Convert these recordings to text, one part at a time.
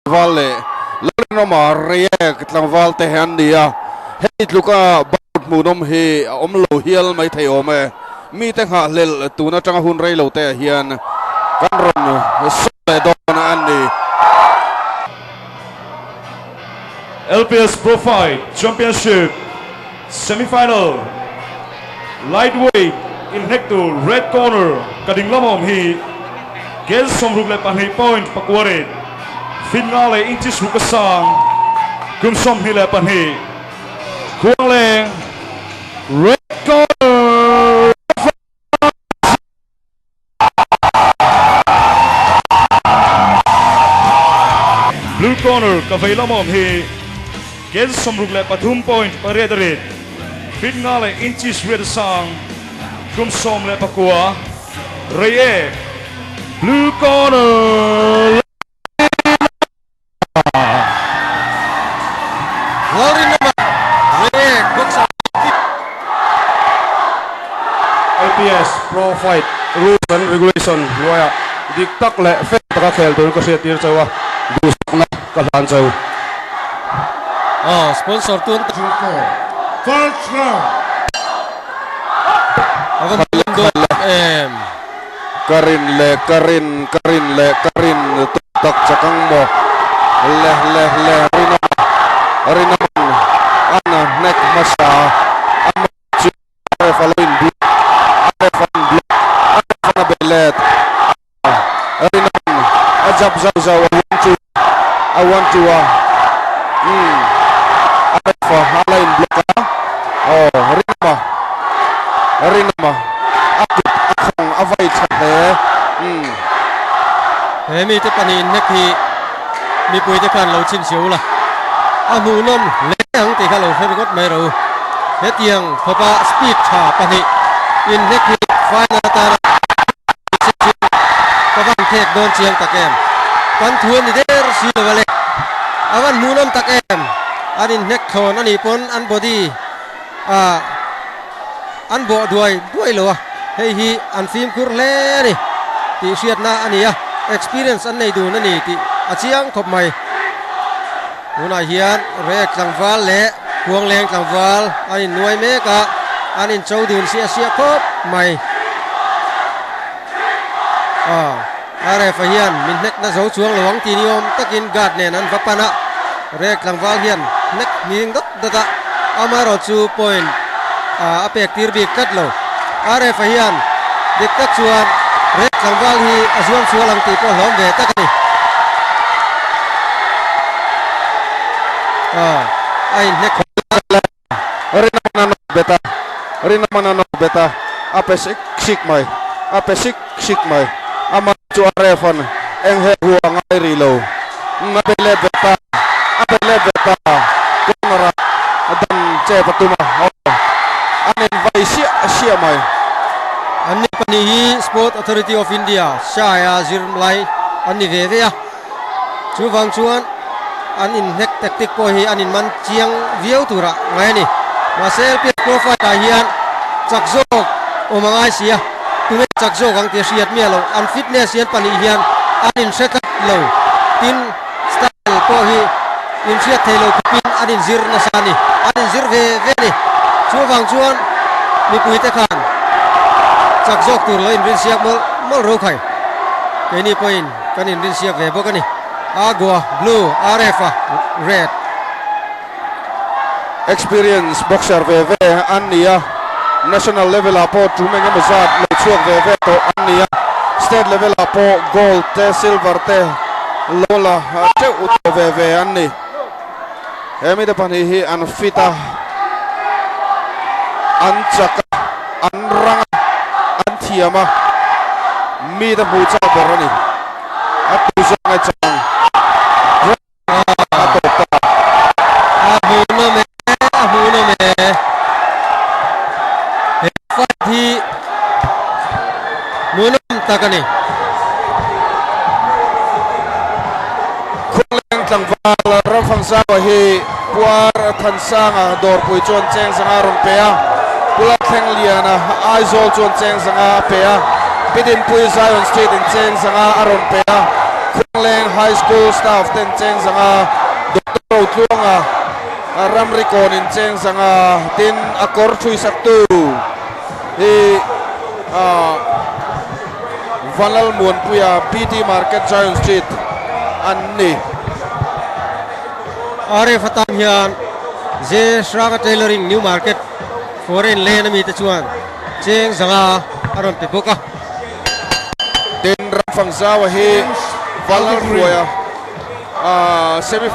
tlangval leh Lalrinawma Reiek tlangval te an ni a, hei tluka bout hmuhnawm hi a awm lo hial mai thei awm e. Mite nghahhlelh tun atanga hun rei lo te ah hian kan rawn sawi leh dawn a ni. LPS Pro Fight Championship Semi-Final Lightweight inhnek tur Red Corner ka ding lam awm hi Kel 62 point pakua rit fit nga leh inches ruk a sang kum 22 Khuangleng Red Corner Blue corner ka vei lam awm hi ken 63 point pariat a rit fit nga leh inches riat a sang kum 19 Reiek Blue corner LPS Pro Fight Rules and Regulation hnuaiah dik tak leh fel taka khel tur ka hriat tir cheu a, duhsakna ka hlan cheu. Aw sponsor tun First round. A va hmuhnawm dawn em. Ka rin leh ka rin ka rin leh ka rin tawk tak chak ang maw? Le le le Rinawma Rinawman an hnek hmasa a mah chu ref a lo in block a ref an block a ref an a bei let a Rinawman a jab zauh zauh a one two a one two a umm a ref a a la in block a aw Rinawma Rinawma a kut a khawng a vai tha hle umm. He mite pahnih inhnek hi mipuite khan lo chhinchhiah ula, a hmuhnawm hle ang tih kha lo hre ringawt mai ro. Hetiang khawpa speed tha pahnih inhnek hi final atana ka van khek dawn chiang tak em. Kan thu a ni der si lo ale, a van hmuhnawm tak em. An inhnek thlawn a nih pawn an body ah an bawh duai duai lo a, hei hi an fimkhur hle a ni tih hriatna a ni a, experience an nei dun a ni tih a chiang khawp mai. Tunah hian Reiek tlangval leh Khuangleng tlangval an innuai mek a, an incho dun siah siah khawp mai. Aw, Aref-a hian min hnekna zo chuang lo ang tih ni awm takin guard nen an va pan a, Reiek tlangval hian hnek nghing dawt dawt a, amaherawh chu point a pek tir bik tlat lo. Aref-a hian dik tak chuan Reiek tlangval hi a zuam sual ang tih pawh hlawm ve tak a ni. Aw, a inhnek a. Rinawm a nawk bet a, Rinawm a nawk bet a, a pe sik sik mai, a pe sik sik mai. Amah chu a ref an eng he hu a ngai rih lo. A be let ve ta, a be let ve ta, corner ah dan chep a tum a, aw, an invai siah siah mai. An ni pahnih hi Sport Authority of India, SAI-a zir lai an ni ve ve a. Chuvang chuan an inhnek tactic pawh hi an inman chiang viau turah ngai a ni. Mahse LPS Pro Fight-ah hian chak zawk awm a ngai si a, tunge chak zawk ang tih a hriat miah loh. An fitness hian pahnih hian an inhre tlat lo. Tin, style pawh hi inhriat thei lo khawpin an inzir nasa a ni. An inzir ve ve a ni. Chuvang chuan mipuite khan chak zawk tur lo inrinsiak mawlh mawlh ro khai. Keini pawhin Kan inrinsiak ve bawk a ni. Agua, blue, RF a, red. Experience boxer ve ve an ni a, national level ah pawh tum eng emaw zat lo chhuak ve ve tawh an ni a, state level ah pawh gold te silver te lo la teuh tawh ve ve an ni. He mite pahnih hi an fit a, an chak a, an rang a, an thiam a, mite hmuh chak ber a ni. A tu zawng e chang a tawp ta. A hmuhnawm e, a hmuhnawm e. He fight hi hmuhnawm tak a ni. Khuangleng tlangval Ramfangsaua hi Puar Thansanga dawrpui chuan cheng zanga rawn pe a, Pula Thlengliana Aizawl chuan cheng zanga a pe a, Pidinpui Zion Street in cheng zanga a rawn pe a. Khuangleng High School staff ten cheng zanga Doctor Rotluanga ramri kawn in cheng zanga tin a kawr thui sak tu hi Vanlal Muanpuia PT Market Zion Street an ni. RF atan hian J Shranga Tailoring New Market Foreign Lane ami te chuan cheng zanga a rawn pe bawk a. Tin Ramfangzaua hi Valal hruaia semi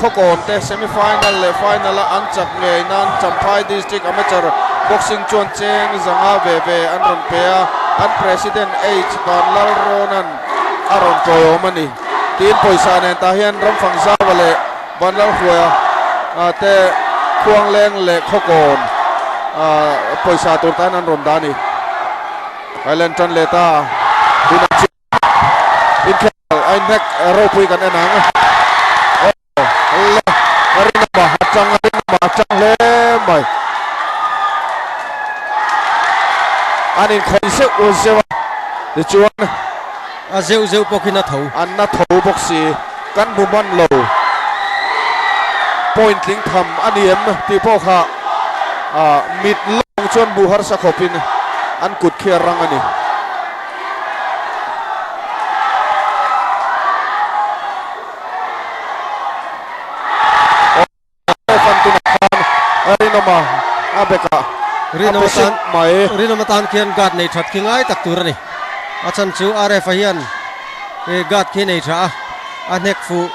khawkawn te semi final leh final a an chak ngei nan Champhai District Amateur Boxing chuan cheng zanga ve ve an rawn pe a, an President H Vanlalrawnan a rawn tawiawm a ni. Tin pawisa nen tah hian Ramfangzaua leh Vanlalhruaia te Khuangleng leh Khawkawn pawisa tur tan an rawn dah a ni. Thailand tan leh ta tunah chuan inkhel a inhnek ropui kan en ang. Aw le Rinawma a tang a Rinawma a tang hle mai. An inkhawih zeuh zeuh a tichuan a zeuh zeuh bawkin a tho. An na tho bawk si. Kan hmu hman lo. Point tling tham a ni em tih pawh kha mit lawng chuan hmuh harsa khawpin an kut khi a rang a ni. Fan tunah khan Rinawma a bekah a pe suk mai. Rinawma tan khian guard nei that khi ngai tak tur a ni. A chhan chu RF-a hian guard khi nei tha a, a hnek fuh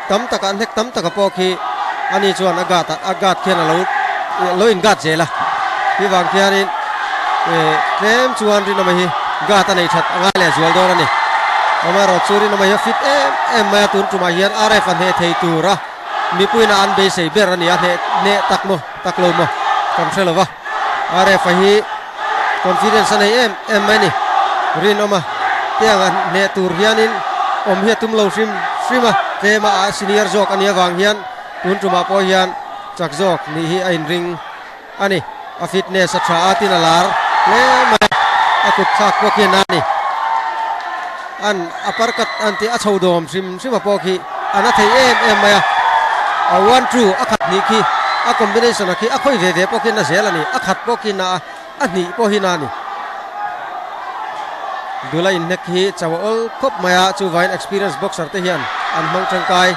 tam taka a hnek tam taka pawh khi ani chuan a guard a guard khian a lo lo in guard zel a. Hi vang khianin tlem chuan Rinawma hi guard a nei that a ngai leh zual dawn a ni. Amaherawhchu Rinawma hi a fit em em mai a, tun tumah hian RF-a hneh thei tura Mipuiin a an beisei ber a ni a, hneh hneh tak maw tak lo maw kan hre lo va, RF-a hi confidence a nei em em mai a ni. Rinawma te anga hneh tur hianin awm hi a tum lo hrim hrim a, tlema a senior zawk a nih avang hian tun tumah pawh hian chak zawk nih hi a inring a ni. A fitness a tha a tin a lar hle mai a, a kut thlak pawh khi a na a ni. An a parkat an tih a chho dawm hrim hrim a pawh khi a na thei em em mai a, a one two a khat hnih khi a combination a khi a khawi ve ve pawh khi a na zel a ni, a khat pawh khi na a, a hnih pawh hi na a ni. Dula inhnek hi chau a awl khawp mai a, chuvain experience boxer te hian an hmang tangkai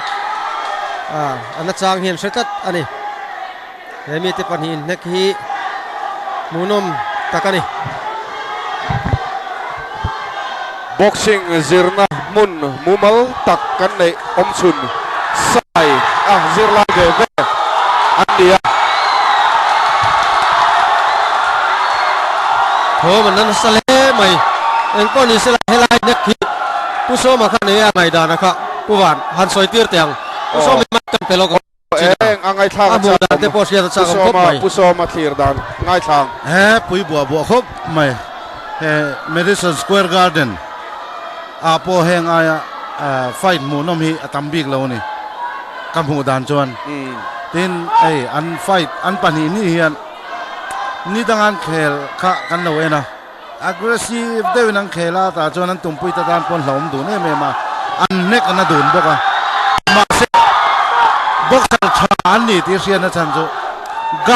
a, a nachang hi an hre tlat a ni. He mite pahnih inhnek hi hmuhnawm tak a ni. Boxing zirna hmun mumal tak kan neih awmchhun sai a zirlai ve ve an ni a. Thawm an la nasa hle mai. Engpawh ni sela helai hnek hi Pu Sawma kha nei a ngaihdan a kha Pu Van han sawi tir teh ang. Pu Sawma hi mic kan pe lawk ang. Eng a ngaithlak a chak awm. Pu Sawma Pu Sawma thlir dan ngaithlang. He pui buah buah khawp mai he Madison Square Garden ah pawh heng aia fight hmuhnawm hi a tam bik lo a ni ka hmuh dan chuan. Tin hei an fight an pahnih ni hian ni danga an khel kha kan lo en a, aggressive deuhin an khel a tah chuan an tumpui ta tan pawn hlauhawm dun em em a, an hnek an a dun bawk a, mahse boxer tha an ni tih hriatna chhan chu guard.